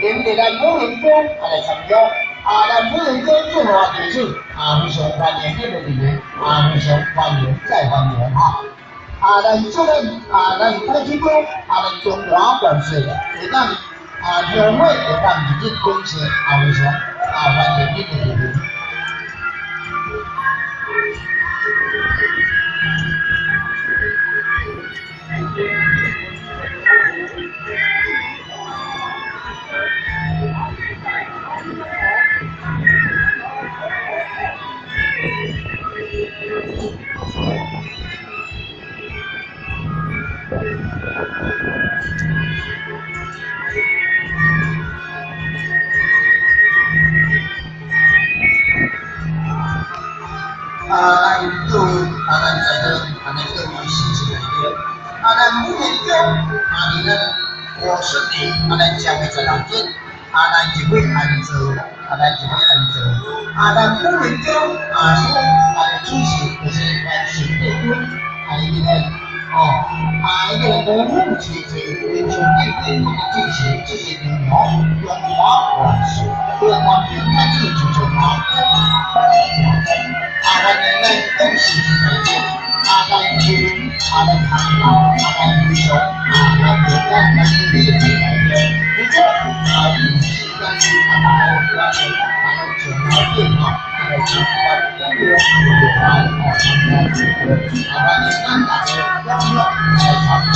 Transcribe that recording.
迎來咱武營宮來參與。咱武營宮做活藝術，非常歡迎恁的蒞臨，非常歡迎再歡迎哈。咱祝咱咱太子宮，咱中華萬歲，會當香火會當日日廣盛，非常歡迎恁的蒞臨。咱各位，咱在座，咱各位是一个，咱武營宮，佇咱五十年，咱正月16日，咱入去安坐，咱入去安坐，咱武營宮，所主持就是咱神帝君，伊個哦，伊個五虎齊齊，云上帝君的主持，這是娘娘中華萬歲，這個關鍵太子就做馬歡迎咱董事長大姐，咱主任，咱堂頭，咱秘書，咱平安，咱理事大姐，而且有時間，大家歡迎，咱上來變吼，來參觀這個來哦參觀這個，歡迎咱大家踴躍來參觀。